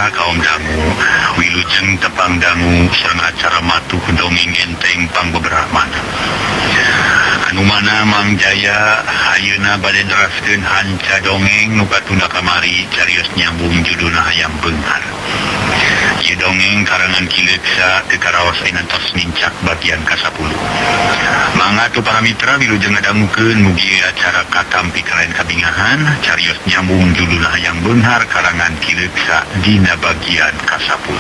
Mitra kaum dangu wilujeng tepang dangu sareng acara matuh dongeng enteng pangbeberapa anu mana Mang Jaya ayeuna bade neraskeun hanca dongeng nu katunda kamari carios nyambung judulna Hayam Beunghar. Ieu dongeng karangan Ki Leuksa teu karaos ayeuna tos nincak bagian ka-10. Mangga atuh para mitra wilujeng ngadangukeun mugi acara katampi kalayan kabingahan carios nyambung judulna Hayam Beunghar karangan Ki Leuksa dina bagian ka-10.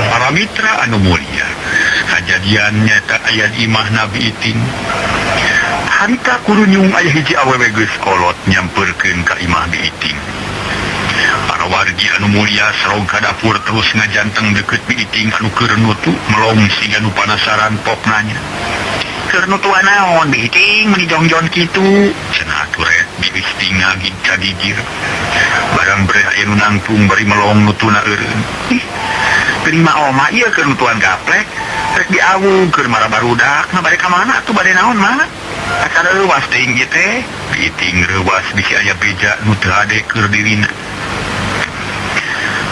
Para mitra anu mulia, kajadian nyata aya di imah Nabi Iting. Harita kurunyung aya hiji awewe geus kolot nyamperkeun ka imah Bi Iting. Para wargi anu mulia serog ka dapur terus ngajanteng deukeut Bi Iting anu keur nutu melong siga nu panasaran pok nanya. Keur nutuan naon Bi Iting meuni jongjon kitu? Cenah atuh rek Bi Iting ngagig kagigir. Barang breh aya nu nangtung bari melong nutuna eureun. Ih, geuning mah oma ieu keur nutuan gaplek. Rek diawug keur mara barudak, nah bade ka mana atuh bade naon mah? Asa reuwas teuing ieu teh. Bi Iting reuwas bisi aya beja nu teu hade keur dirina.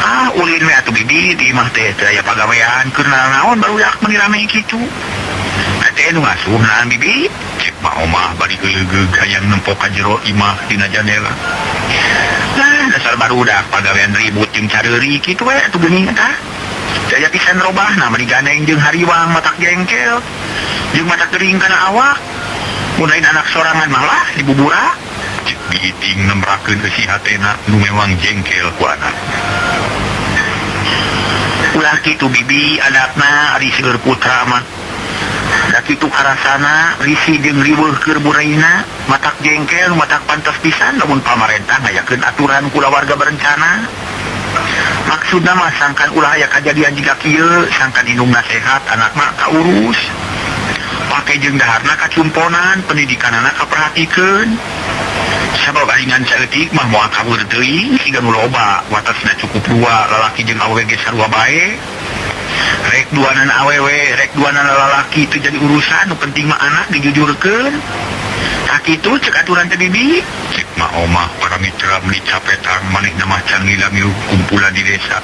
Ah, ulin we atuh bibi di imah teh teu aya pagawean keur nanaon barudak meuni rame kitu. Teh nu ngasuh naan bibi, cek mah omah bari geulegeug hayang nempo ka jero imah dina jandela. Lah, dasar barudak pagawean ribut jeung careuri kitu we atuh geuning eta. Teu aya pisan robahna meuni gandeng jeung hariwang matak jengkel jeung matak gering kana awak. Mun lain anak sorangan mah lah dibubura. Cek Bi Iting nemrakeun eusi hatena nu mewang jengkel ku anak. Ulah kitu bibi adakna ari seueur putra mah. Da kitu karasana risi jeung riweuh keur buraina matak jengkel matak pantes pisan lamun pamarentah ngayakeun aturan kulawarga berencana. Maksudna mah sangkan ulah aya kajadian jiga kieu sangkan indungna sehat anakna kaurus. Pake jeung daharna kacumponan pendidikanana kaperhatikeun. Sabab aringan saeutik mah moal kabur teuing siga nu loba watasna cukup dua lalaki jeung awewe ge sarua bae. Rek duanan awewe, rek duanan lalaki itu jadi urusan, nu penting mah anak dijujurkeun. Tah kitu cek aturan teh bibi. Cek mah omah para mitra meuni capetang manehna mah can lila milu kumpulan di desa.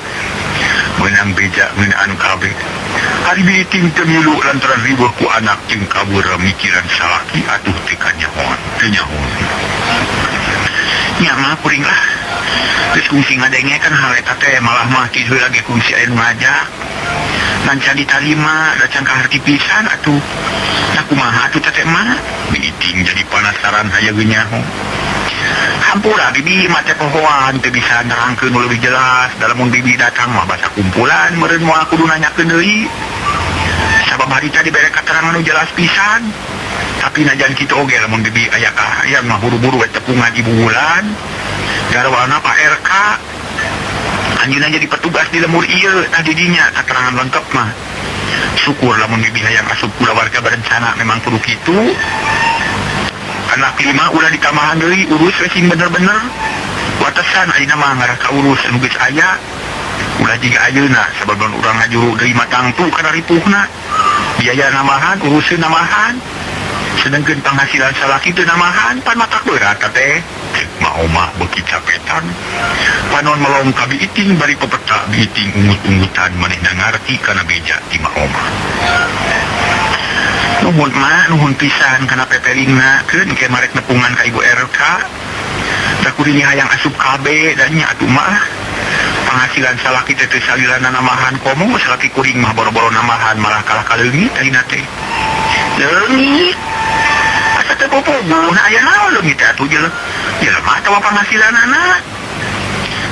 Meunang beja ngeunaan kabeh. Ari Bi Iting teu milu lantaran riweuh ku anak jeung kabur mikiran salaki atuh teu kanyahoan, teu nyahoan. Nya mah kuring lah. Geus kungsi ngadenge kan hal eta teh malah mah ti heula ge kungsi aya nu ngajak. Ngan can ditarima da can kaharti pisan atuh. Nah kumaha atuh teteh mah? Bi Iting jadi panasaran hayang nyaho. Hampura bibi mah teh pohoan teu bisa nerangkeun nu leuwih jelas da lamun bibi datang mah basa kumpulan meureun moal kudu nanyakeun deui. Sabab harita dibere katerangan nu jelas pisan. Tapi najan kitu oge lamun bibi aya kahayang mah buru-buru we tepungan Ibu Wulan. Garwana Pak RK. Anjeunna jadi petugas di lemur ieu tah didinya katerangan lengkap mah. Syukur lamun bibi hayang asup kulawarga berencana memang kudu kitu. Anak lima ulah ditambahan deui urus we sing bener-bener. Watesan ayeuna mah ngarah ka urus anu geus aya. Ulah jiga ayeuna sabab lamun urang ngajuru deui mah tangtu kana ripuhna. Biaya nambahan, uruseun nambahan. Sedengkeun panghasilan salaki teu nambahan pan matak berat teh. Cek mah omah beuki capetan. Panon melong ka Bi Iting bari pepeta Bi Iting ungut-ungutan manehna ngarti kana beja ti mah omah. Nuhun ma, nuhun pisan kana pepelingna keun ke marek nepungan ka Ibu RK. Da kuring hayang asup KB da nya atuh mah. Panghasilan salaki teh teu salilana nambahan komo salaki kuring mah boro-boro nambahan malah kalah kaleungit ayeuna teh. Leungit. Asa teu pupuguh aya naon leungit teh atuh jelema atawa panghasilanana.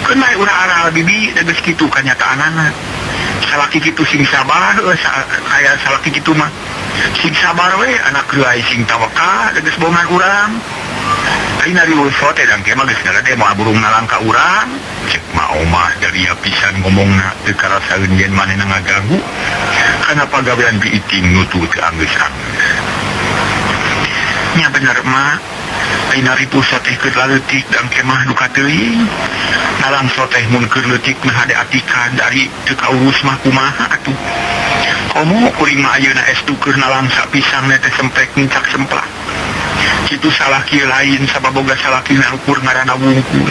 Keun bae urang aral bibi da geus kitu kanyataanana. Salaki kitu sing sabar heuh aya salaki kitu mah. Sing sabar we anak heulai sing tawakal da geus bongan urang. Ayeuna riweuh teh dangke mah geus ngarede moal burung nalang ka urang. Cek Ma Omah daria pisan ngomongna teu karasaeun yen manehna ngaganggu kana pagawean Biiting nu teu anggeus-anggeus. Nya bener Ma, ayeuna ripuh teh keur laleutik dangke mah duka teuing. Nalangso teh mun keur leutik mah hade atikan dari teu kaurus mah kumaha atuh. Komo kuring mah ayeuna estu keur nalangsa pisang teh sempek nincak semplak. Kitu salah kieu lain sabab boga salaki ngalukur ngaranna wungkul.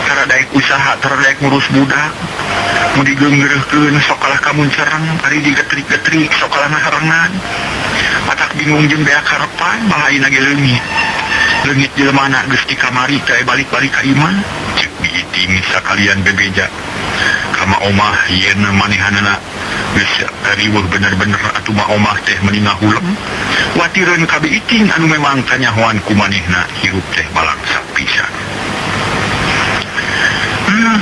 Tara daek usaha, tara daek ngurus budak. Mun digeunggeureurkeun sok kalah kamuncereng, ari digetrik-getrik sok kalah ngaharengan. Matak bingung jeung beak harepan, malah ayeuna ge leungit. Leungit jelemana geus ti kamari teh balik-balik ka imah. Cek Biiting sakalian bebeja. Ka Ma Omah yen manehanana geus riweuh bener-bener atuh Ma Omah teh meuni ngahuleng. Watireun ka Biiting anu memang kanyahoan ku manehna hirup teh balangsak pisan.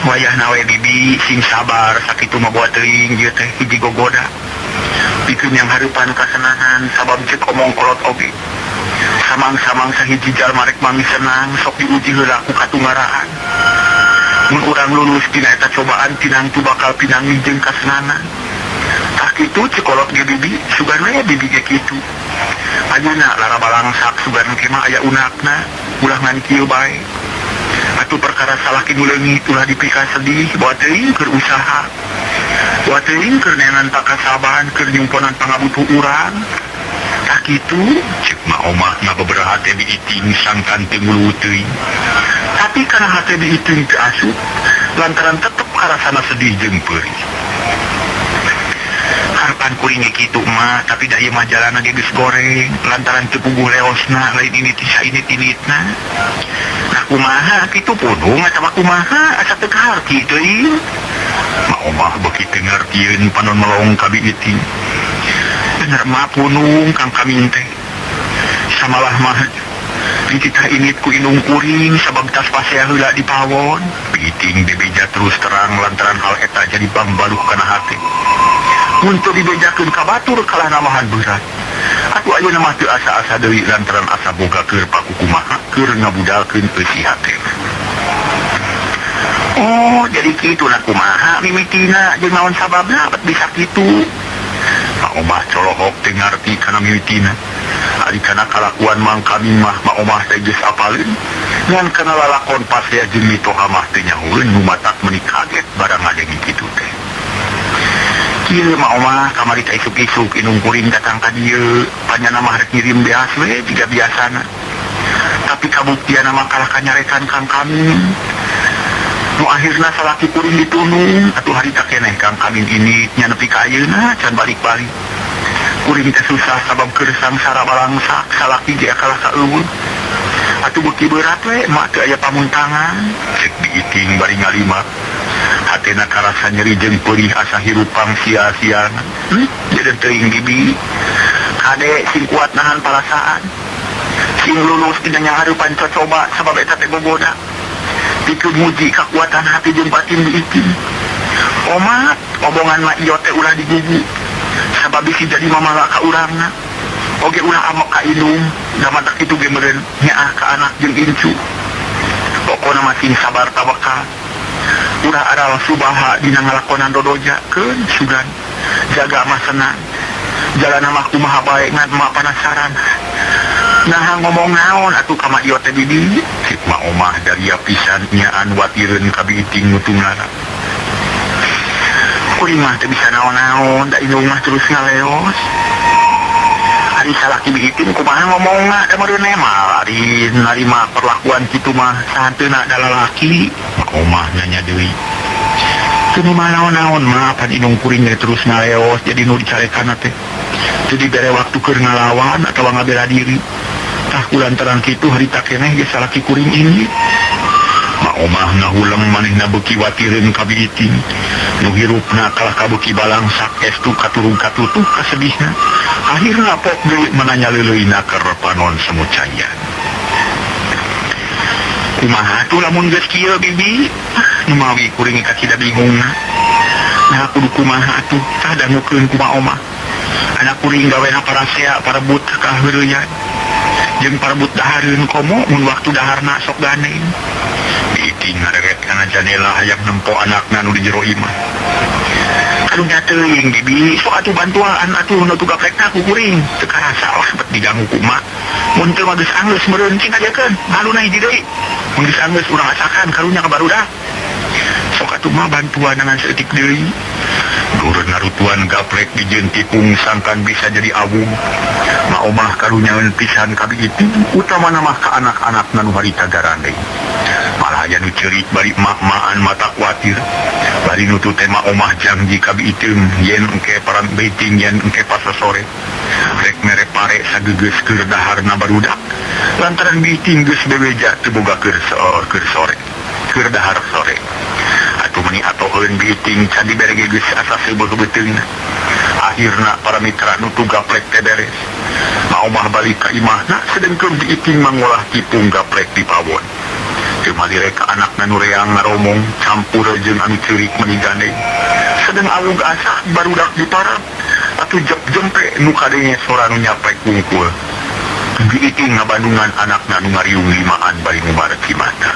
Wayahna we bibi sing sabar sakitu mah boa teuing ieu teh hiji gogoda. Pikeun yang hareupan kasenangan sabab ceuk omong kolot oge. Samang-samang sahiji jalma rek manggih senang sok diuji heula ku katungaraan. Mun urang lulus tina eta cobaan tinangtu bakal pinanggih jeung kasenangan. Tah kitu ceuk kolot ge bibi, sugan we bibi ge kitu. Ayeuna lara balangsak sugan ke mah aya unakna, ulah ngan kieu bae. Atuh perkara salaki nu leungit ulah dipikasedih, boa teuing keur usaha. Boa teuing keur neangan pakasaban, keur nyumponan pangabutuh urang. Tah kitu ceuk Ma Omah ngabeberaha teh Biiting sangkan teu nguluwut teuing. Tapi kana hate Biiting teu asup lantaran tetep karasana sedih jeung peurih. Harapan kuring ge kitu mah, tapi da ieu mah jalana ge geus goreng lantaran teu puguh leosna lain ini ti sainit-initna. Nah kumaha kitu pundung atawa kumaha asa teu kaharti teuing. Ma Omah beuki teu ngartieun panon melong ka Biiting. Bener mah punung Kang Kamin teh. Samalah mah dititah init ku indung kuring sabab tas pasea heula di pawon. Biiting bebeja terus terang lantaran hal eta jadi pangbaluh kana hate. Mun teu dibejakeun ka batur kalah namahan berat. Atuh ayeuna mah teu asa-asa deui lantaran asa boga keur pakukumaha keur ngabudalkeun eusi hate. Oh, jadi kitu na kumaha mimitina jeung naon sababna bet bisa kitu. Ma Omah colohok teu ngarti kana mimitina. Ari kana kalakuan Mang Kamin mah Ma Omah teh geus apaleun. Ngan kana lalakon pasea jeung mitoha mah teu nyahueun nu matak meuni kaget barang ngadenge kitu teh. Kieu Ma Omah kamari teh isuk-isuk indung kuring datang ka dieu, panyana mah rek ngirim beas we jiga biasana. Tapi kabuktianna mah kalah kanyarekan Kang Kamin. Nu akhirna salaki kuring ditunung, atuh harita keneh Kang Kamin ini nya nepi ka ayeuna can balik-balik. Kuring teh susah sabab keur sangsara balangsak salaki ge kalah ka eueuh. Atuh beuki berat we mak teu aya pamuntangan. Cek Biiting bari ngalima. Hatena karasa nyeri jeung peurih asa hirup pangsia-siana. Jeung teuing bibi. Kade sing kuat nahan parasaan. Sing lulus dina nyahareupan cocoba sabab eta teh gogoda. Pikeun muji kakuatan hati jeung batin Biiting. Omat, omongan Ma Iyo teh ulah digugu. Sabab bisi jadi mamala ka urangna. Oge ulah amok ka indung, da matak kitu ge meureun nyaah ka anak jeung incu. Pokona mah sing sabar tawakal. Ulah aral subaha dina ngalakonan dodoja keun sugan. Jaga mah senang. Jalana mah kumaha bae ngan emak panasaran. Naha ngomong naon atuh ka Ma Iyo teh bibi? Cek Ma Omah daria pisan nyaan watireun ka Biiting nu tungara. Kuring mah teu bisa naon-naon, da indung mah terus ngaleos. Ari salaki Biiting kumaha ngomongna da meureun mah ari narima perlakuan kitu mah sahanteuna da lalaki. Ma Omah nanya deui. Teu mah naon-naon mah pan indung kuring ge terus ngaleos jadi nu dicarekanna teh. Teu dibere waktu keur ngalawan atawa ngabela diri. Tah kulantaran kitu harita keneh ge salaki kuring ini. Ma Omah ngahuleng manehna beuki watireun ka Biiting. Nu hirupna kalah kabeuki balangsak estu katurung katutuh kasedihna. Akhirna pok deui menanya leuleuina keur panon semu caian. Kumaha tuh lamun geus kieu bibi? Ah, nu mawi kuring kacida bingungna. Nah kudu kumaha atuh tah dangukeun ku Ma Omah. Anak kuring gawena parasea parebut kaheureuyan. Jeung parebut dahareun komo mun waktu daharna sok gandeng. Biiting ngareret kana jandela hayang nempo anakna nu di jero imah. Karunya teuing bibi sok atuh bantuan atuh nu gaplekna ku kuring. Teu karasa lah bet diganggu ku emak. Mun teu mah geus anggeus meureun cing ngajakeun haluna hiji deui. Mun geus anggeus urang asakan karunya ka barudak. Sok atuh mah bantuan ngan saeutik deui. Dur narutuan gaplek dijieun tipung sangkan bisa jadi awug. Ma Omah karunyaeun pisan ka Biiting, utamana mah ka anak-anakna nu harita garandeng. Malah aya nu ceurik bari emak-emaan matak kuatir. Bari nutu teh Ma Omah jangji ka Biiting yen engke paran Biiting yen engke pasasore rek mere pare sagegeus keur daharna barudak. Lantaran Biiting geus bebeja teu boga keur keur sore. Keur dahar sore. Atuh meni atoheun Biiting can dibere ge geus asa seubeuh beuteungna. Akhirna para mitra nutu gaplek teh beres. Ma Omah balik ka imahna sedengkeun Biiting mangolah tipung gaplek di pawon. Teu malire ka anakna nu reang ngaromong campur jeung anu ceurik meni gandeng. Sedeng awug asa barudak diparab atuh jep jempe nu kadenge sora nu nyaplek wungkul. Biiting ngabandungan anakna nu ngariung limaan bari ngumbar cimata.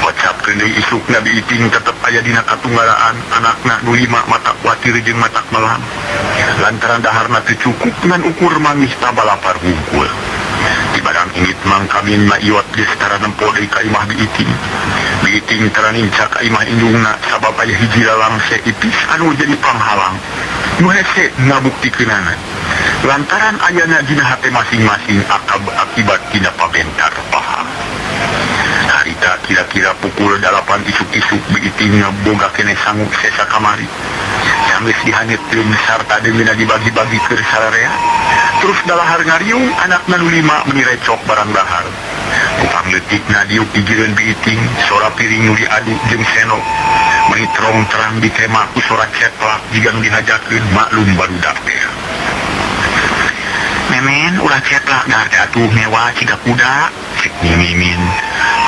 Kocapkeun deui isukna Biiting tetep aya dina katunggaraan anakna nu lima matak kuatir jeung matak melang. Lantaran daharna teu cukup ngan ukur manggih tabalapar wungkul. Di barang indit Mang Kamin Ma Iot geus tara nempo deui ka imah Biiting. Biiting tara nincak ka imah indungna sabab aya hiji lalangse ipis anu jadi panghalang nu hese ngabuktikeunana. Lantaran ayana dina hate masing-masing akab akibat tina pabentar paham. Harita kira-kira pukul 8 isuk-isuk Biiting boga keneh sangu sesa kamari. Sanggeus dihanyeutkeun sarta deungeunna dibagi-bagi keur sararea. Terus dalahar ngariung anakna nu lima meni recok barang dahar. Kupang leutikna diuk digireun Biiting, sora piring nu diadu jeung senok. Meni terong terang ditema ku sora ceplak jiga nu dihajakeun maklum barudak teh. Memen ulah ceplak dahar teh atuh ngewa ciga kuda. Cek Nyi Mimin.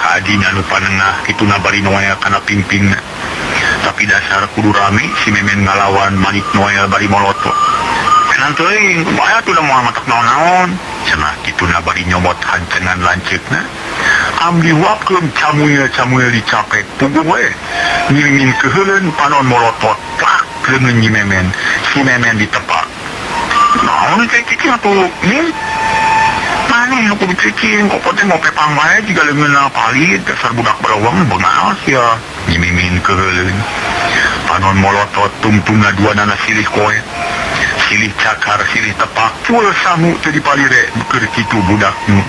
Ka adina nu panengah kituna bari Noel kana pingpingna. Tapi dasar kudu rame si Memen ngalawan manik Noel bari molotot. Penan teuing kumaha atuh da moal matak naon-naon. Cenah kituna bari nyomot hancengan lanceukna. Am dihuapkeun camuil-camuil dicapek puguh we. Nyi Mimin keuheuleun panon molotot plak leungeun Nyi Memen. Si Memen ditepak. Naon teh cicing atuh Min? Maneh nu kudu cicing kopo teh ngope pang wae jiga leungeunna palid dasar budak balawang bengal sia. Nyi Mimin keuheuleun. Panon molotot tungtungna duanana silih koet. Silih cakar silih tepak cul sangu teu dipalire keur kitu budak nu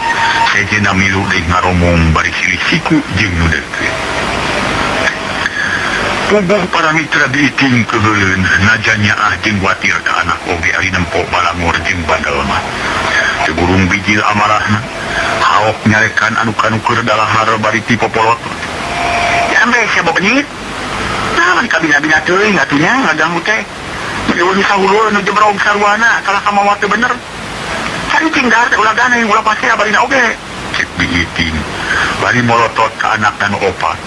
sejenna milu deui ngaromong bari silih siku jeung nu deukeut. Puguh para mitra Biiting keuheuleun najan nyaah jeung watir ka anak oge ari nempo balangor jeung bandel mah. Teu burung bijil amarahna. Haok nyarekan anu kanu keur dalahar bari ti popolotot. Jambe sia bebenyit. Nah, mani kabina-bina teuing atuh nya ngaganggu teh. Meni eueuh sahulur nu jebrog saruana kalah ka mawa teu bener. Cari cing dahar teh ulah ganeng ulah pasea barina oge. Cek Biiting bari molotot ka anakna nu opat.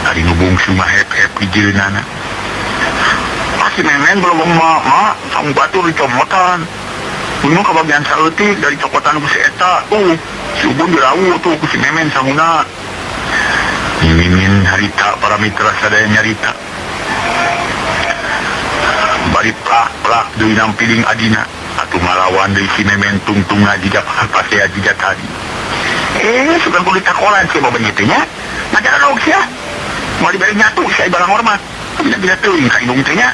Ari nu bungsu ngahep-hep dijireunana. Pasti Memen belum ma, ma, sangu batur dicomotan. Unung kabagian saeutik dari cokotan ku si eta. Tuh, si Ubun dirawu tuh ku si Memen sanguna. Nyi Mimin harita para mitra sadaya nyarita. Bari plak-plak deui nampiling adina. Atuh ngalawan deui si Memen tungtungna jiga pasea jiga tadi. Sugan kudu ditakolan sia babenyit teh nya. Ngajarog sia. Moal dibere nyatu sia balangor mah. Kabina-bina teuing ka indung teh nya.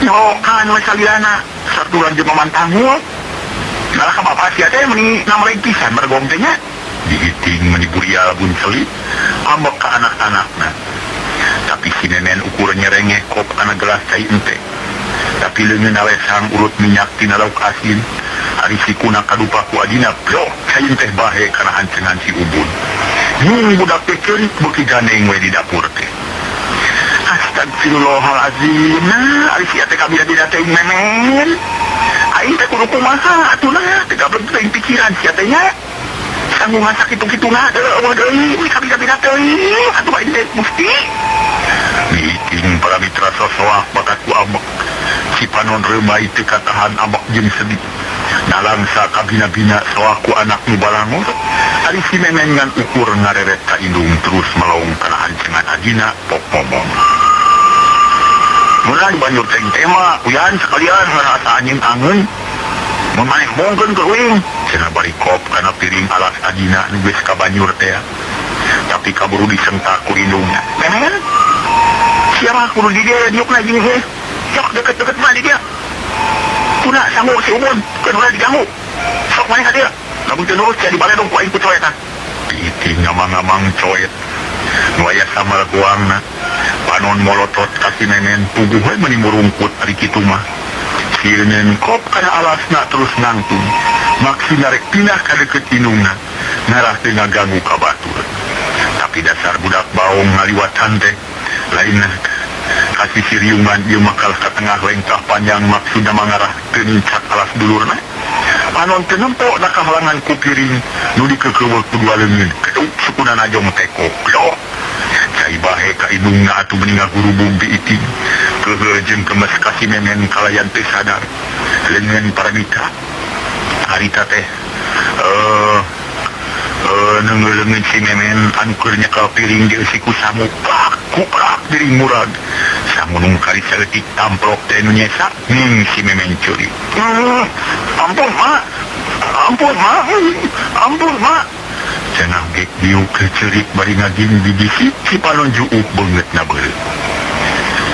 Nyokan we salilana. Sarturan jeung mamantangul. Malah ka bapak sia teh meni namreg pisan mergong teh nya. Diiting meni burial buncelit ambek ka anak-anakna. Tapi si Memen ukur nyerengeh kop kana gelas cai ente. Tapi leungeunna lesang urut minyak tina lauk asin. Ari sikuna kadupa ku adina blok cai teh bahe kana hancengan si Ubun. Nyung budak teh ceurik beuki gandeng we di dapur teh. Astagfirullahalazim. Nah, ari sia teh kabina-bina teh Memen. Aing teh kudu kumaha atuh nah, teh gablek teuing pikiran sia teh nya. Sanggungan sakitu-kituna eueuh deui, kabina-bina teuing atuh aing teh Gusti. Biiting para mitra sosoak bakat ku ambek. Si panon reumai teu katahan ambek jeung sedih. Nalangsa kabina-bina soak ku anak nu balangor. Ari si Memen ngan ukur ngareret ka indung terus melong kana hancengan adina pok ngomong. Meunang dibanjur teuing teh mah uyan sakalian ngarasa anjeun angeun. Mun maneh embungkeun ke uing cenah bari kop kana piring alas adina nu geus kabanjur teh. Tapi kaburu disentak ku indungna. Memen, sia mah kudu di dieu diukna jeung heuh. Sok deket-deket mah di dieu. Tuna sangu si Ubun, keun ulah diganggu. Sok maneh ka dieu. Lamun teu nurut sia dibaledong ku aing ku coet ah. Piiting ngamang-ngamang coet. Nu aya samal goangna. Panon molotot ka si Memen puguh we meuni murungkut ari kitu mah. Sieun kop kana alasna terus nangtung. Maksudna rek pindah ka deukeut indungna. Ngarah teu ngaganggu ka batur. Tapi dasar budak baong ngaliwatan teh lain ka sisi riungan ieu mah kalah ka tengah lengkah panjang maksudna mah ngarah teu nincak alas dulurna. Panon teu nempo da kahalangan ku piring nu dikeukeuweuk ku dua leungeun keduk sukuna najong teko blok. Cai bahe ka indungna atuh meni ngagurubug biiting. Keheul jeung kemes ka si Memen kalayan teu sadar. Leungeun para mitra. Harita teh neungeul leungeun si Memen anu keur nyekel piring dieusi ku sangu plak kuprak piring murag. Sangunung kali saeutik tamplok teh nu nyesa ning si Memen ceurik. Ampun mak, ampun mak, ampun mak. Cenah gek diuk ceurik bari ngaging digisik si panon juuk beungeutna beureum.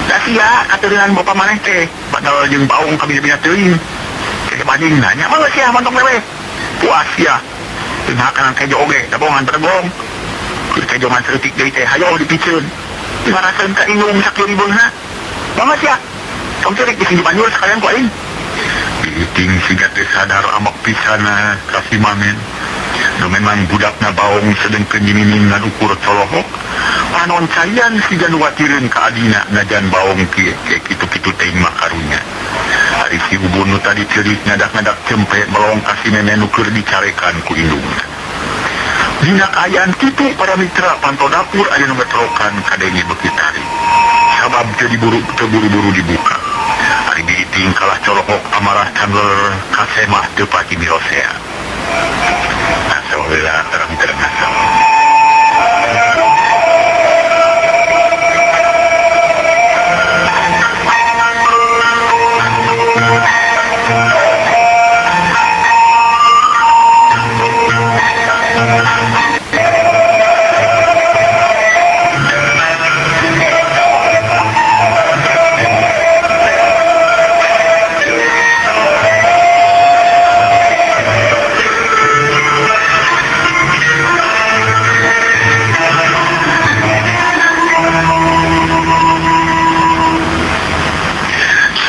Da sia katurunan bapa maneh teh badal jeung baung kabina-bina teuing. Keje banding nanya mah sia montong lewe. Puas sia. Teu ngahakanan kejo oge dabongan bedegong. Keur kejo ngan saeutik deui teh hayo dipiceun. Teu ngaraseun ka indung sakieu ribeungna. Mangga sia. Tong ceurik bisi dibanjur sakalian ku aing. Biiting siga teu sadar ambek pisan ka si Mamen. Nu memang budakna baong sedengkeun nyimining ngan ukur colohok. Panon caian siga nu watireun ka adina najan baong kieu ke kitu-kitu teuing mah karunya. Ari si Ubun nu tadi ceurik ngadak-ngadak cempe melong ka si Memen nu keur dicarekan ku indungna. Dina kaayaan kitu para mitra panto dapur aya nu ngetrokan kadenge beuki tarik. Sabab teu diburu teu buru-buru dibuka. Ari biiting kalah colohok amarah can leler ka semah teu pati mirosea. Ngaso heula terang-terang ngaso.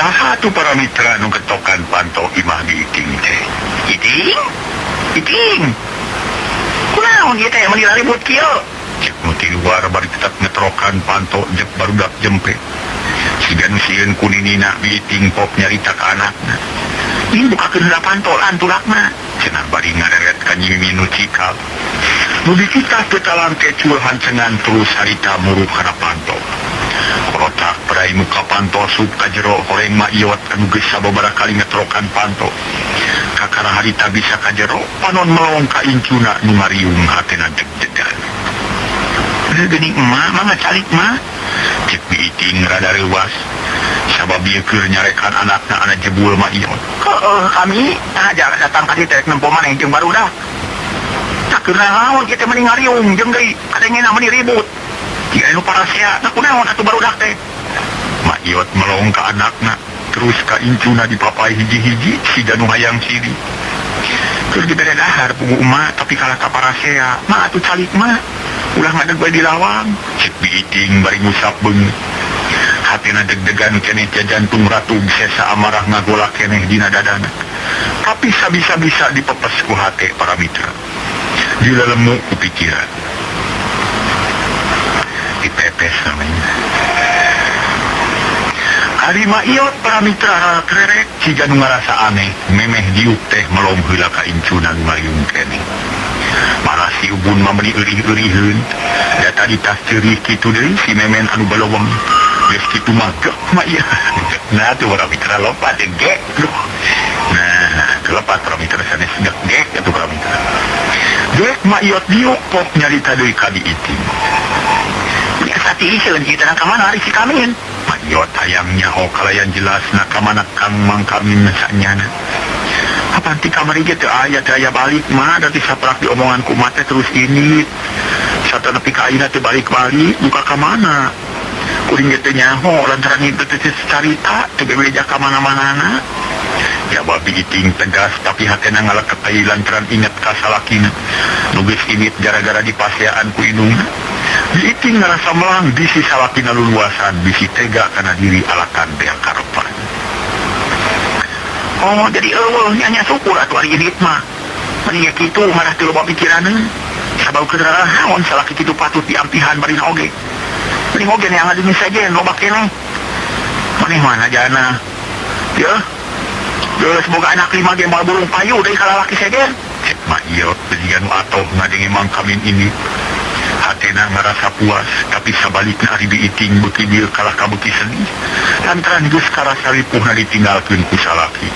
Saha atuh para mitra nu getokan panto imah di iting teh? Iting? Iting? Kunaon ieu teh meni raribut kieu? Cek nu ti luar bari tetep ngetrokan panto jek barudak jempe. Siga nu sieun ku ninina biiting pok nyarita ka anakna. Ih bukakeun heula panto lan tulakna. Cenah bari ngareret ka Nyi Mimin nu cikal. Nu dititah teu talangke cul hancengan terus harita muruk kana panto. Korotak perai muka panto asup ka jero horeng Ma Iyot anu geus sababaraha kali ngetrokan panto. Kakara harita bisa ka jero, panon melong ka incuna nu ngariung hatena deg-degan. Heuh geuning emak mangga calik ma. Cek biiting rada reuwas. Sabab ieu keur nyarekan anakna ana jebul Ma Iyot. Heueuh kami tah datang ka dieu teh rek nempo maneh jeung barudak. Tah keur nanaon kieu teh meni ngariung jeung deui kadengena meni ribut. Jika anu parasea tah kunaon atuh barudak teh. Ma Iyot melong ka anakna terus ka incuna dipapai hiji-hiji siga nu hayang siri. Keur dibere dahar puguh emak tapi kalah ka parasea ma atuh calik ma. Ulah ngadeg bae di lawang. Cek biiting bari ngusap beungeut. Hatena deg-degan keneh jajantung ratug sesa amarah ngagolak keneh dina dadana. Tapi sabisa-bisa dipepes ku hate para mitra. Dilelemu ku pikiran. Dipepes namanya. Ari Ma Iyot para mitra rarek-rerek siga nu ngarasa aneh memeh diuk teh melong heula ka incuna nu ngariung keneh. Malah si Ubun mah meuni eurih-euriheun. Da tadi tas ceurih kitu deui si Memen anu baleweng. Geus kitu mah gek mah ieu. Nah tuh para mitra lopat ya gek. Duh. Nah, kelepat para mitra sanes gek gek atuh para mitra. Gek mak iot diuk pok nyarita deui ka Biiting. Biasa tiiseun kitu ka mana ari si Kamin. Mak iot hayang nyaho kalayan jelas na ka mana Kang Mang Kamin sanyana. Apan ti kamari ge teu aya balik mah da ti saprak diomongan ku emak teh terus ini. Satanepi ka ayeuna teu balik-balik buka ka mana. Kuring ge teu nyaho lantaran itu teh carita teu bebeja ka mana-manana. Jawab Biiting tegas tapi hatena ngaleket deui lantaran inget ka salakina. Nu geus indit gara-gara dipaseaan ku indungna. Biiting ngarasa melang bisi salakina luluasan bisi tega kana diri alakan beak karepan. Oh jadi eueuh nya nya syukur atuh ari indit mah. Meni ge kitu ngarah teu loba pikiraneun. Sabab keur haon salaki kitu patut diampihan barina oge. Mending oge neangan deui sejen loba keneh. Maneh mah jana. Yeuh. Geus boga anak lima ge moal burung payu deui ka lalaki sejen. Cek mak ieu jiga nu atoh ngadenge Mang Kamin ini. Hatena ngarasa puas tapi sabalikna ari Biiting beuki dieu kalah ka beuki sedih. Lantaran geus karasa ripuhna ditinggalkeun ku salaki.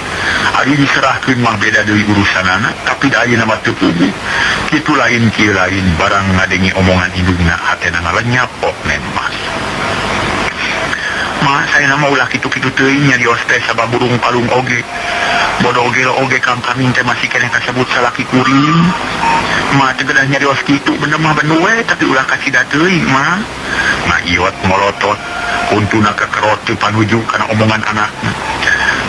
Ari diserahkeun mah beda deui urusanana tapi da ayeuna mah teu puguh. Kitu lain kieu lain barang ngadenge omongan indungna hatena ngalenyap pok nemas. Ma saya mah ulah kitu-kitu teuing nyarios teh sabab burung palung oge. Bodoh gelo oge Kang Kamin teh masih keneh kasebut salaki kuring. Ma teu gedah nyarios kitu bener mah bendu we tapi ulah kacida teuing ma. Ma iot molotot untuna kekerot teu panuju kana omongan anakna.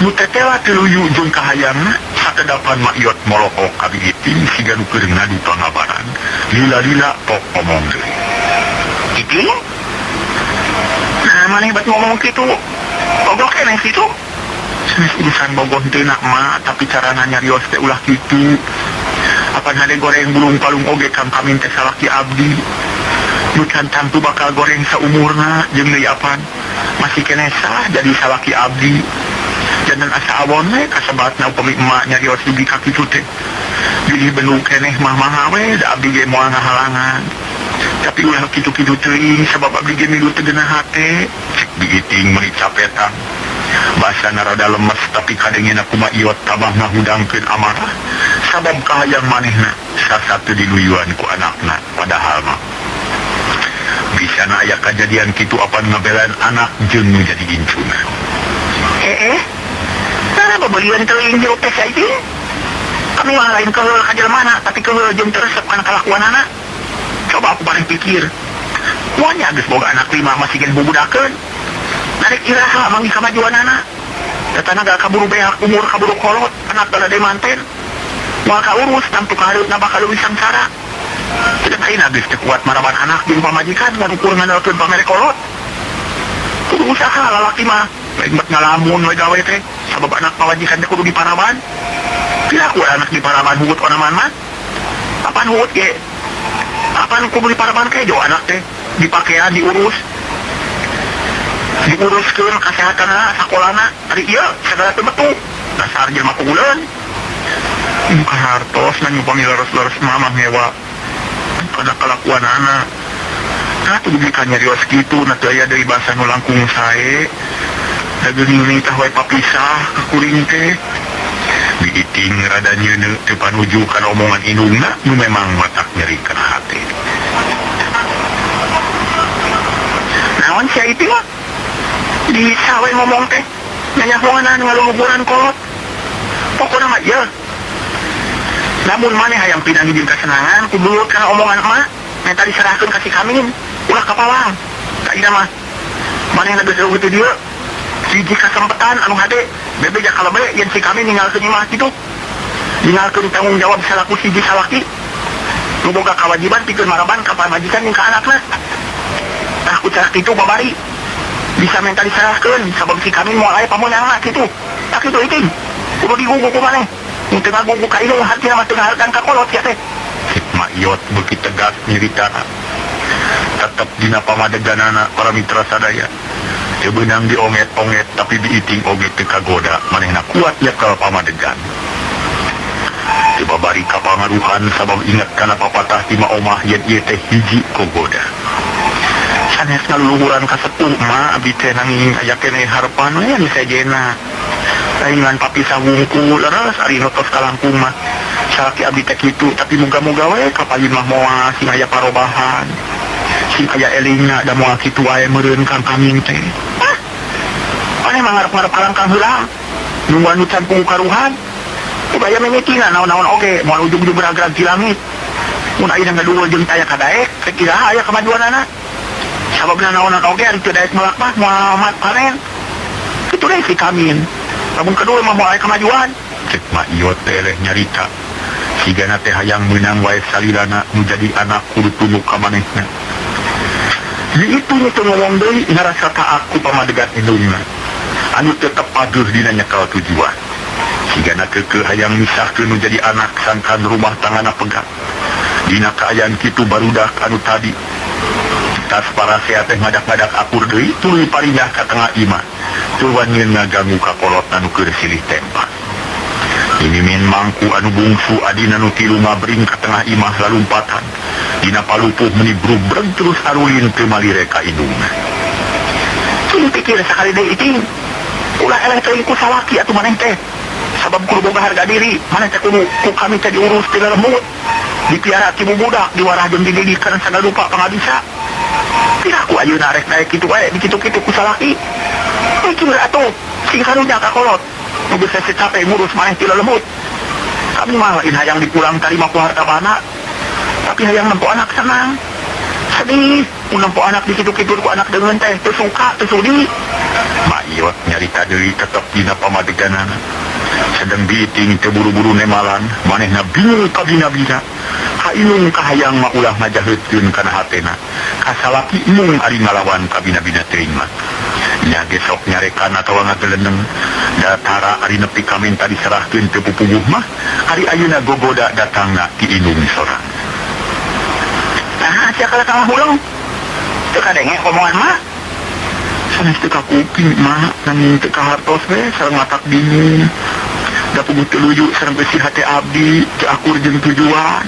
Nu tetela teu luyu jeung kahayangna sakedapan ma iot molokok ka Biiting siga nu keur ngadu pangabaran. Lila-lila pok omong deui. Iting? Nah maneh bat ngomong kitu. Bogoh keneh kitu. Sanes urusan bogoh henteu nak ma tapi carana nyarios teh ulah kitu. Apan hade goreng burung palung oge Kang Kamin teh salaki abdi. Nu can tangtu bakal goreng saumurna jeung deui apan masih keneh sah jadi salaki abdi. Janten asa awon we kasebatna upami emak nyarios dugi ka kitu teh. Bilih bendu keneh mah mangga we da abdi ge moal ngahalangan. Tapi ulah kitu-kitu teuing sabab abdi ge milu teu geunah hate. Cek Biiting meuni capetan. Basana rada lemes tapi kadengena ku Mak Iot tabah ngahudangkeun amarah sabab kahayang manehna sasa teu diluyuan ku anakna padahal mah bisana aya kajadian kitu apan ngabelaan anak jeung nu jadi incuna. Heeh. Nah babelian teuing hirup teh sia Iting. Kami mah lain keheul ka jelema tapi keheul jeung teu resep kana kalakuanana. Coba aku maneh pikir. Moal nya geus boga anak lima masih gen bubudakeun. Narik iraha manggih kamajuanana. Da tanaga kaburu beak umur kaburu kolot anak galade manten. Moal kaurus tangtu kahareupna bakal leuwih sangsara. Sedang ayeuna geus teu kuat maraban anak jeung pamajikan ngan ukur ngandalkeun pamere kolot. Kudu usaha lalaki mah lain bet ngalamun we gawe teh sabab anak pamajikan teh kudu diparaban. Piraku anak diparaban huut onaman mah. Apan huut ge? Apan kudu diparaban kejo anak teh dipakean diurus. Diuruskeun kasehatanna sakolana ari ieu sagala teu metu. Dasar jelema puguleun. Muka hartos ngan upami leres-leres mah ngewa kana kalakuanana. Nah tuh dugi ka nyarios kitu na teu aya deui basa nu langkung sae. Da geuning nitah we papisah ka kuring teh. Biiting rada nyeuneu teu panuju kana omongan indungna nu memang matak nyeri kana hate. Naon sia Iting mah? Bisa we ngomong teh nyanyahoanan ngaluluhuran kolot. Pokona mah ieu. Lamun maneh hayang pinanggi jeung kasenangan kudu nurut kana omongan emak menta diserahkeun ka si Kamin ulah kapawang. Ka ina mah manehna geus eueuh teu dieu. Hiji kasempetan anu hade bebeja kalebe yen si Kamin ninggalkeun imah kitu. Ninggalkeun tanggung jawab salaku hiji salaki nu boga kawajiban pikeun maraban ka pamajikan jeung ka anakna. Tah ku cara kitu babari bisa menta diserahkeun sabab si Kamin moal aya pameunangna kitu. Tah kitu Iting kudu digugu ku maneh. Nu teu ngagugu ka indung hartina mah teu ngahargaan ka kolot sia teh. Cek Mak Iot beuki tegas nyiritana. Tetep dina pamadeganana para mitra sadaya. Teu beunang dionget-onget tapi Biiting oge teu kagoda manehna kuat nyekel pamadegan. Teu babari kapangaruhan sabab inget kana papatah ti Ma Omah yen ieu teh hiji kogoda. Sanes ngaluluhuran ka sepuh mah abdi teh nanging aya keneh harepan we anu sejena. Lain ngan papisah wungkul leres ari nu tos kalangkung mah. Salaki abdi teh kitu tapi muga-muga we ka payun mah moal sing aya parobahan. Sing aya elingna da moal kitu wae meureun Kang Kamin teh. Ah! Maneh mah ngarep-ngarep kalangkang heula. Nungguan nu can puguh karuhan. Kudu aya mimitina naon-naon oge moal ujug-ujug ragrag ti langit. Mun ayeuna ngaduul jeung teu aya kadaek rek iraha aya kamajuanana. Sababna naonan oge ari teu daek melak mah moal panen. Kitu deui si Kamin. Lamun kadua mah moal aya kamajuan. Cek Mak Iyot teh eleh nyarita. Sigana teh hayang meunang wae salilana nu jadi anak kudu tunduk ka manehna. Diitu nu teu ngomong deui ngarasa taat ku pamadegan indungna anu tetep pageuh dina nyekel tujuan. Sigana keukeuh hayang misahkeun nu jadi anak sangkan rumah tangana pegat. Dina kaayaan kitu barudak anu tadi tas parasea teh ngadak-ngadak akur deui tuluy parindah ka tengah imah teu wanyeun ngagangu ka kolotna nu keur silih tempa. Mimimin mangku anu bungsu adina nu tilu ngabring ka tengah imah lalumpatan dina palupuh meni brubreg terus arulin teu malire ka indungna. Cing pikir sakali deui iting. Ulah eleh teuing ku salaki atuh maneh teh. Sabab kudu boga harga diri, maneh teh kudu ku kami teh diurus ti lelembut. Dipiara ti bubudak, diwarah jeung dididik kana sagarupa pangabisa. Piraku ayeuna rek daek kitu wae dikitu-kitu ku salaki. Mikir atuh, sing karunya ka kolot. Nu geus hese cape ngurus maneh ti lelembut. Kami mah lain hayang dipulang tarima ku harta bana, tapi hayang nempo anak senang. Sedih mun nempo anak dikitu-kitu ku anak deungeun teh teu suka, teu sudi. Mak Iyot nyarita deui tetep dina pamadeganana. Sedeng biting teu buru-buru nemalan, manehna bingung kabina-bina. Ka inung kahayang mah ulah ngajaheutkeun kana hatena. Ka salaki mung ari ngalawan kabina-bina teuing mah. Nya ge sok nyarekan atawa ngageleneng. Da tara ari nepi ka minta diserahkeun teu pupuguh mah, ari ayeuna gogoda datangna ti inung sorang. Naha sia kalah ka ngahuleng? Teu kadenge omongan mah? Sanes teu kakuping ma, nanging teu kahartos we sareng matak bingung. Da puguh teu luyu sareng eusi hate abdi, teu akur jeung tujuan.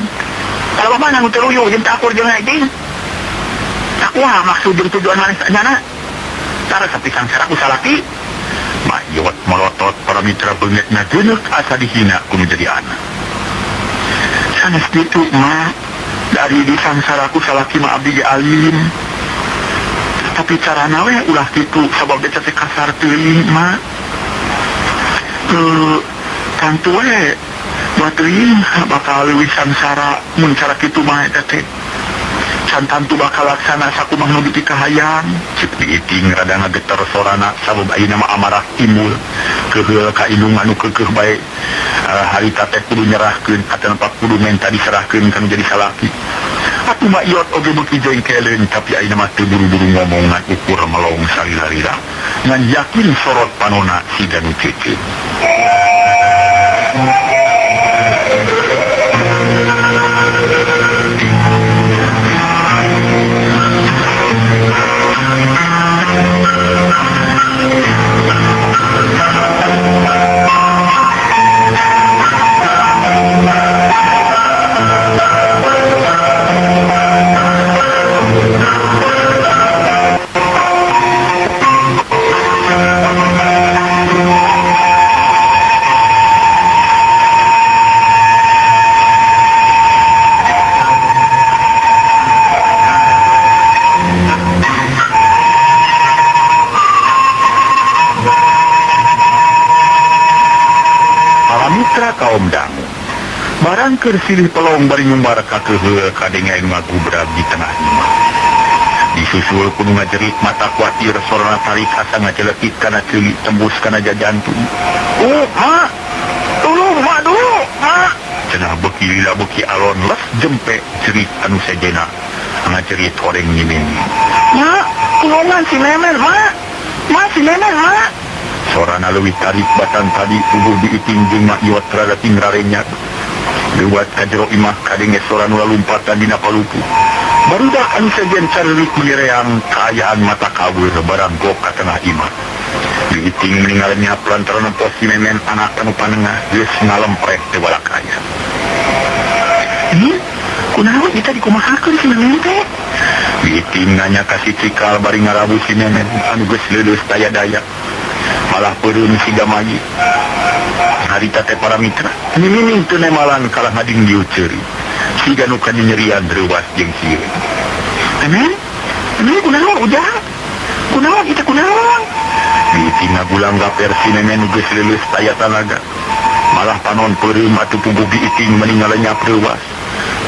Kalabah mana nu teu luyu jeung teu akur jeung Aiding? Sakumaha maksud jeung tujuan maneh sanyana? Tara sapi sangsara ku salaki. Mak Yot molotot para mitra beungeut ngageuneuh asa dihina ku nu jadi anak. Sanes kitu ma, da ari disangsara ku salaki mah abdi ge alim. Tapi carana we ulah kitu sabab eta teh kasar teuing ma. Heuh tangtu we buah teuing bakal leuwih sangsara mun cara kitu mah eta teh. Can tantu bakal laksana sakumaha nu dipikahayang. Cek diiting rada ngageter sorana sabab ayeuna mah amarah timbul. Keuheul ka indung anu keukeuh bae harita teh kudu nyerahkeun atawa kudu menta diserahkeun ka nu jadi salaki. Atuh Mak Iyot oge beuki jengkeleun tapi ayeuna mah teu buru-buru ngomong ngan ukur melong salila-lila ngan yakin sorot panona siga nu ceuceut. Para mitra kaum dangu. Barang keur silih pelong bari ngumbar ka keuheul kadenge anu ngagubrag di tengah imah. Disusul ku nu ngajerit mata kuatir sorana tarik asa ngacelekit kana ceuli tembus kana jajantung. Ma! Tulung ma dulu! Ma! Cenah beuki lila beuki alon les jempe jerit anu sejena ngajerit horeng nyimin. Ma! Tulungan si Memen ma! Ma si Memen ma! Sorana leuwih tarik batan tadi tubuh diiting jeung Mak Iyot rada tingrarenyag. Leuwat ka jero imah kadenge sora nu lalumpatan dina palupuh. Barudak anu sejen careurik menireang kaayaan mata kaweur barang gok ka tengah imah. Diiting meni ngalenyap lantaran nempo si Memen anak anu panengah geus ngalempreh teu balakaya. Ih, kunaon eta dikumahakeun si Memen teh? Biiting nanya ka si Cikal bari ngarabu si Memen anu geus leuleus daya daya malah peureum siga mayit. Harita teh para mitra Nyi Mimin teu nemalan kalah ngadingdiu ceurik siga nu kanyanyerian reuwas jeung sieun. Memen, Memen kunaon ujang? Kunaon ieu teh kunaon? Biiting ngagulang gaper si Memen nu geus leuleus taya tanaga. Malah panon peureum atuh puguh Biiting meni ngalenyap reuwas.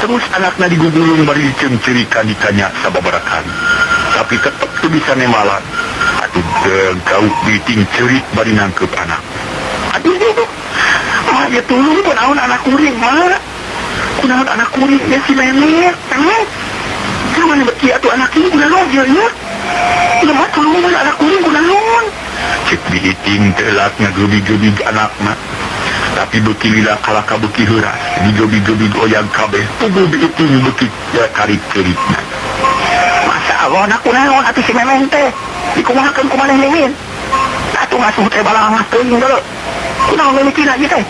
Terus anakna digugulung bari diceungceurikan ditanya sababaraha kali. Tapi tetep teu bisa nemalan. Atuh gauk Biiting ceurik bari nangkeup anak. Aduh, mah ieu tulung kunaon anak kuring mah. Kunaon anak kuring ieu si Memet. Memet. Kumaha beuki atuh anak ini kunaon ieu nya? Ieu mah tulungan anak kuring kunaon. Cek Biiting teu elak ngageubig-geubig anakna. Tapi beuki lila kalaka beuki heuras, digeubig-geubig oyag kabeh, puguh Biiting beuki karik ceurikna. Masya Allah, nak kunaon atuh si Memen teh? Dikumahakeun ku maneh Mimin? Atuh ngasuh teh balangah teuing deuleu. Kunaon mimitina ieu teh?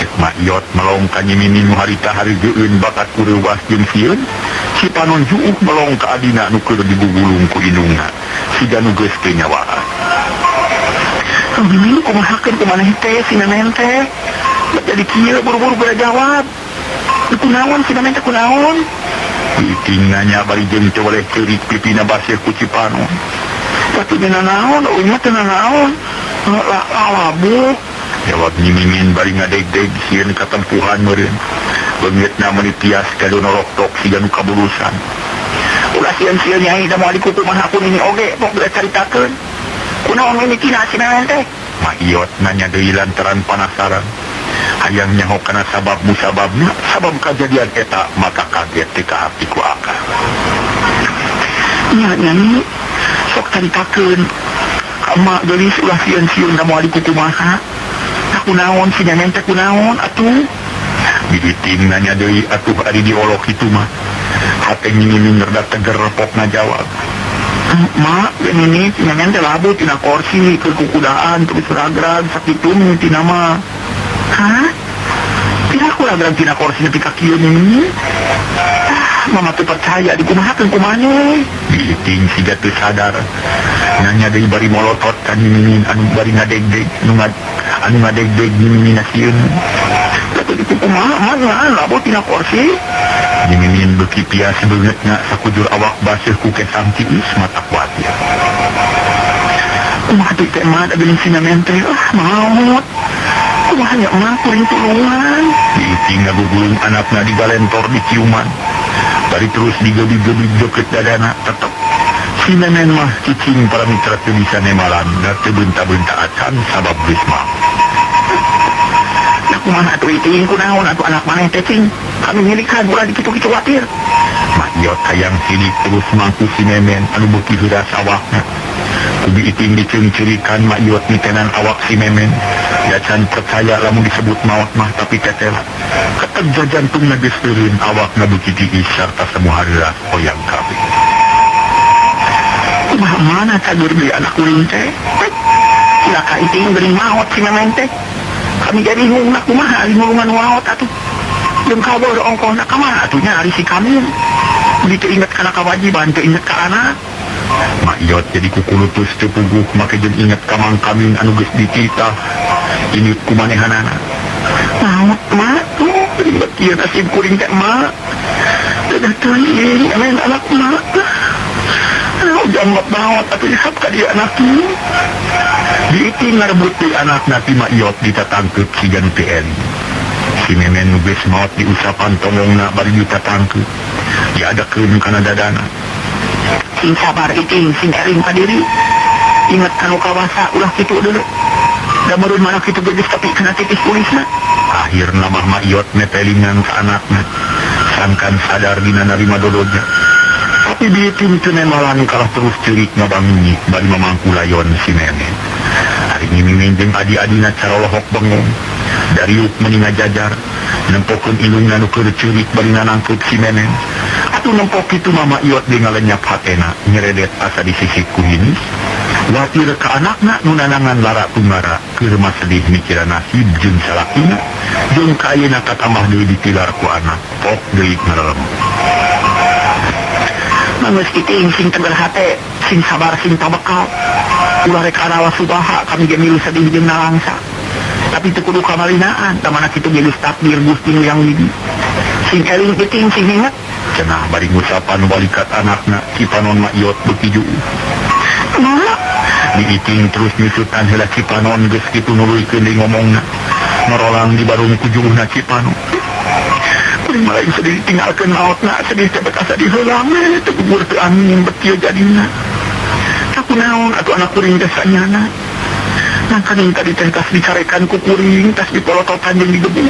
Cek Mak Iyot melong ka Nyi Mimin nu harita hareugeun bakat ku reuwas jeung sieun, si panon juuh melong ka adina nu keur digugulung ku indungna, siga nu geus teu nyawaan. Mimin kumahakeun ku maneh teh si Memen teh? Bet jadi kieu buru-buru beda jawab. Kunaon si Memen teh kunaon? Biiting nanya bari jeung teu weleh ceurik pipina baseuh ku Cipanon. Batu dina naon, eueuh teu nanaon. Labuh. Jawab Nyi Mimin bari ngadegdeg sieun katempuhan meureun. Beungeutna meuni tias gadono roktok siga nu kabulusan. Ulah sieun-sieun nyai da moal dikukumaha ku nini oge pok geus caritakeun. Kunaon mimitina si Memen teh? Mak Iyot nanya deui lantaran panasaran. Hayang nyaho kana sabab musababna sabab kajadian eta maka kaget teu kaharti ku akal. Nya nyai sok caritakeun ka emak geulis ulah sieun-sieun da moal dikukumaha. Tah kunaon si Memen teh kunaon atuh? Biiting nanya deui atuh ari diolok kitu mah. Hate Nyi Mimin rada teger pok ngajawab. Mak, ini si Memen teh labuh tina korsi keur kukudaan terus ragrag sakitu mimitina mah. Hah? Piraku ragrag tina korsi nepi ka kieu Mimin? Ah, mama teu percaya dikumahakeun ku maneh. Biiting siga teu sadar. Nanya deui bari molotot ka Nyi Mimin anu bari ngadegdeg anu ngadegdeg Nyi Mimin sieun. Atuh dikukumaha mah labuh tina korsi? Nyi Mimin beuki pias beungeutna sakujur awak baseuh ku kesang tiis mata kuatir. Kumaha teh teh mah da geuning si Memen teh ah maot. Kumaha nya mah kuring tulungan. Biiting ngagugulung anakna digalentor di ciuman. Bari terus digeubig-geubig deukeut dadana tetep. Si Memen mah cicing para mitra teu bisa nemalan da teu beunta-beunta acan sabab geus maot. Nah kumaha atuh iting kunaon atuh anak maneh teh cing? Kami milikan ulah dikitu-kitu watir. Mak Iyot hayang sidik terus mangku si Memen anu beuki heuras awakna. Ku Biiting diceungceurikan Mak Iyot mitenan awak si Memen. Da can percaya lamun disebut maot mah tapi tetela. Keteg jantungna geus eureun awakna beuki tiis sarta semua heuras oyang kabeh. Kumaha mana cagur deui anak kuring teh? Cilaka iting geuning maot si Memen teh. Kami jadi bingung kumaha ari nulungan maot atuh. Jeung kabur ongkohna ka mana atuh nya ari si kami. Beli teu inget kana kawajiban, teu inget ka anak. Mak Iyot jadi kukulutus teu puguh make jeung inget ka Mang Kamin anu geus dititah indit ku manehanana. Maot mak tuh ribet ieu nasib kuring teh mak. Dadah teuing amen anak mak. Ujang mah maot atuh ihap ka dieu anak tuh. Biiting ngarebut deui anakna ti Mak Iyot ditatangkeup siga nu teu eling. Si Memen nu geus maot diusapan tongongna bari ditatangkeup. Diadakeun kana dadana. Sing sabar iting, sing eling ka diri. Inget kanu kawasa ulah kitu deuleu. Da meureun mana kitu geus tapi kana titis kulisna. Akhirna mah Mak Iyot mepelingan ka anakna. Sangkan sadar dina narima dododnya. Tapi Biiting teu nemalan kalah terus ceurik ngabangunyi bari mamangku layon si Memen. Ari Nyi Mimin jeung adi-adina carolohok bengong. Dariuk meuni ngajajar, nempokeun indungna nu keur ceurik bari nanangkeup si Memen. Atuh nempok kitu mah Mak Iyot deui ngalenyap hatena, nyeredet asa disisik ku hinis. Watir ka anakna nu nanangan lara tungara, keur mah sedih mikiran nasib jeung salakina, jeung ka ayeuna katambah deui ditilar ku anak, pok deui ngarelem. Geus kiting sing tegar hate, sing sabar sing tawakal. Ulah rek arawa subaha kami ge milu sedih jeung nalangsa. Tapi teu kudu kamalinaan, da mana kitu ge geus takdir Gusti nu Yang Widi. Sing eling iting sing inget cenah bari ngucapan walikat anakna Cipanon mah iot beuki juuh. Diiting terus nyusutan heula Cipanon geus kitu nuluykeun deui ngomongna. Ngorolang di barung ku juuhna Cipanon. Kuring mah lain sedih ditinggalkeun maotna, sedih teh bet asa diheulang we teu gugur teu angin bet kieu jadina. Kunaon atuh anak kuring teh sanyana. Nangkaning tadi teh tas dicarekan ku kuring, tas dipolototan jeung digebuk.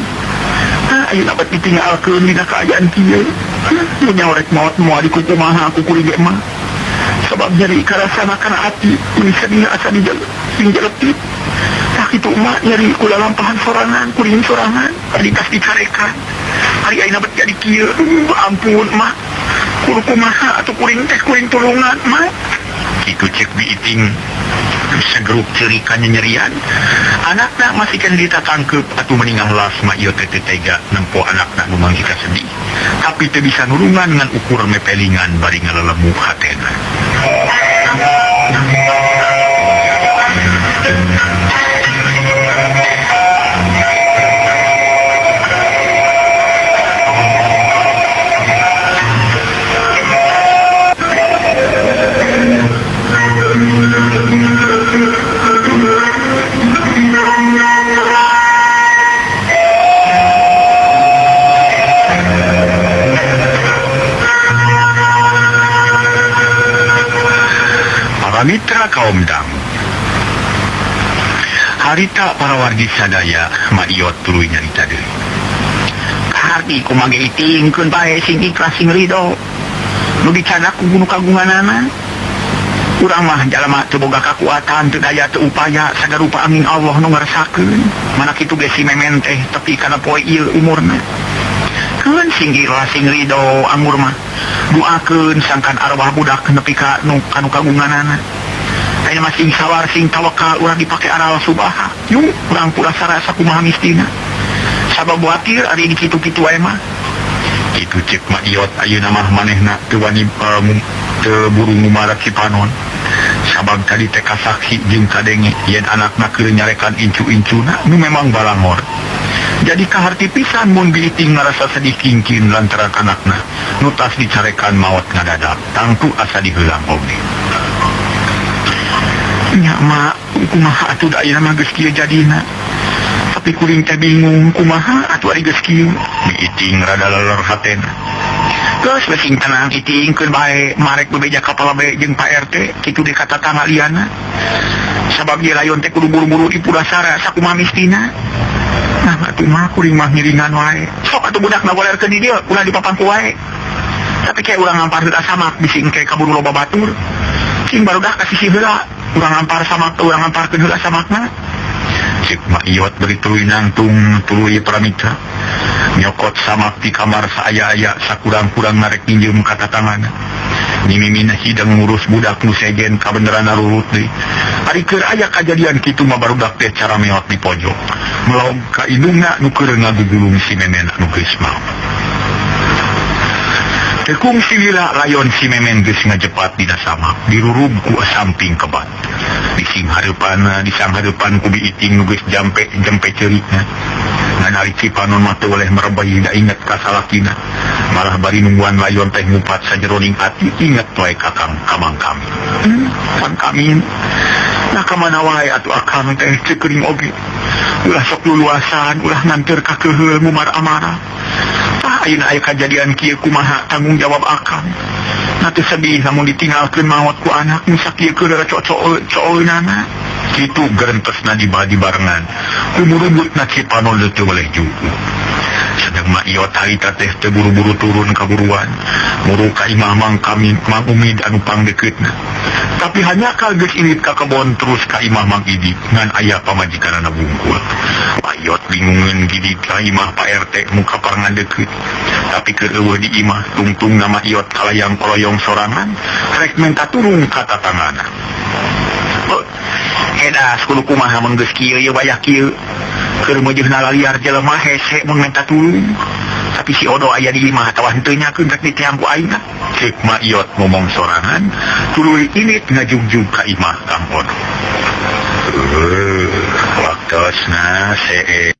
Nah, ayeuna bet ditinggalkeun dina kaayaan kieu. Nu nyaorek maot moal dikukumaha ku kuring ge mah. Sabab nyeri karasana kana ati, ini sedih asa dijelepit. Tah kitu mah nyeri kula lampahan sorangan, kuring sorangan, tadi tas dicarekan. Ari ayeuna bet jadi kieu, ampun mah. Kudu kumaha atuh kuring teh kuring tulungan mah. Kitu cek biiting segrup cerikan nyerian. Anakna masih kan ditatangkep atuh meninggal las mah ieu teh teu tega nempo anakna nu manggih sedih. Tapi teu bisa nulungan ngan ukur mepelingan bari ngalelemu hatena. Para mitra kaum dangu, harita para wargi sadaya maiot tuluy nyarita deui. Kaharti kumaha ge itingkeun bae sing ikhlas sing ridho. Nu dicanak ku nu kagunganana. Urang mah jalma teu boga kakuatan, teu daya, teu upaya, sagarupa angin Allah nu ngeresakeun. Mana kitu ge si memen teh tepi kana poe ieu umurna. Keun sing ikhlas sing ridho angur mah. Doakeun sangkan arwah budak nepi ka nu kanu kagunganana. Aya mah sing sabar sing tawakal urang dipake aral subaha. Yuk urang purasa rasa kumaha mistina. Sabab watir ari di kitu-kitu wae mah. Kitu cek mah iot ayeuna mah manehna teu wani teu buru ngumarat si panon. Sabab tadi teh kasaksi jeung kadenge yen anakna keur nyarekan incu-incuna nu memang balangor. Jadi kaharti pisan mun biiting ngarasa sedih kingkin lantaran anakna nu tas dicarekan maot ngadadak tangtu asa diheulang oge. Nya ma kumaha atuh da ayeuna mah geus kieu jadina. Tapi kuring teh bingung kumaha atuh ari geus kieu. Biiting rada leler hatena. Geus we sing tenang itingkeun bae marek bebeja kapala be jeung Pak RT kitu deui ka tatangga liana. Sabab ieu layon teh kudu buru-buru dipurasara sakumaha mistina. Nah atuh mah kuring mah ngiringan wae. Sok atuh budakna golerkeun di dieu ulah dipapangku wae. Tapi kayak urang ngampar heula samak bisi engke kaburu loba batur. Cing barudak ka sisi heula urang ngampar samak teh urang ngamparkeun heula samakna. Cek mah iot beri tuluy nangtung tuluy paramitra. Nyokot samak di kamar saaya-aya sakurang-kurang narek minjem ka tatangana. Mimimina hidang ngurus budak nu sejen kabeneran narurut deui. Ari keur aya kajadian kitu mah barudak teh cara meot di pojok. Melog ka indungna nu keur ngagugulung si memen anu geus maot. Teu kungsi lila layon si memen geus ngajepat dina samak dirurub ku samping kebat. Dising hareupan disang hareupan ku biiting nu geus jampe jampe ceurikna. Ngan ari Cipanon mah teu oleh merebay da inget ka salakina. Malah bari nungguan layon teh ngupat sajeroning ati inget wae kakang kamang kami. Kang kamin. Nah kamana wae atuh akang teh ceukering oge. Ulah sok luluasan, ulah nganteur ka keuheul ngumar amarah. Tah ayeuna aya kajadian kieu kumaha tanggung jawab akang. Nah teu sedih lamun ditinggalkeun maot ku anak nu sakieu keur cocok-cocoeunana. Kitu gerentesna dibadi barengan. Kumurubutna Cipanon teu boleh juku. Sedang mak iot harita teh teu buru-buru turun kaburuan. Muru ka imah mang kami mang Umid anu pangdekeutna. Tapi hanya kal geus irit ka kebon terus ka imah mang Idi ngan aya pamajikanana bungkul. Mak iot bingungeun gidi ka imah Pak RT muka parngadekeut. Tapi keur eueuh di imah tungtung nama iot kalayang koloyong sorangan rek menta turung ka tatangana. Edas kudu kumaha mun geus kieu ieu wayah kieu. Keur meujeuhna laliar jelema hese mun menta tulung. Tapi si Odo aya di imah atawa henteu nya rek diteang ku aing ah. Ceuk Mak Iyot ngomong sorangan tuluy init ngajugjug ka imah Kang Odo. Waktosna see.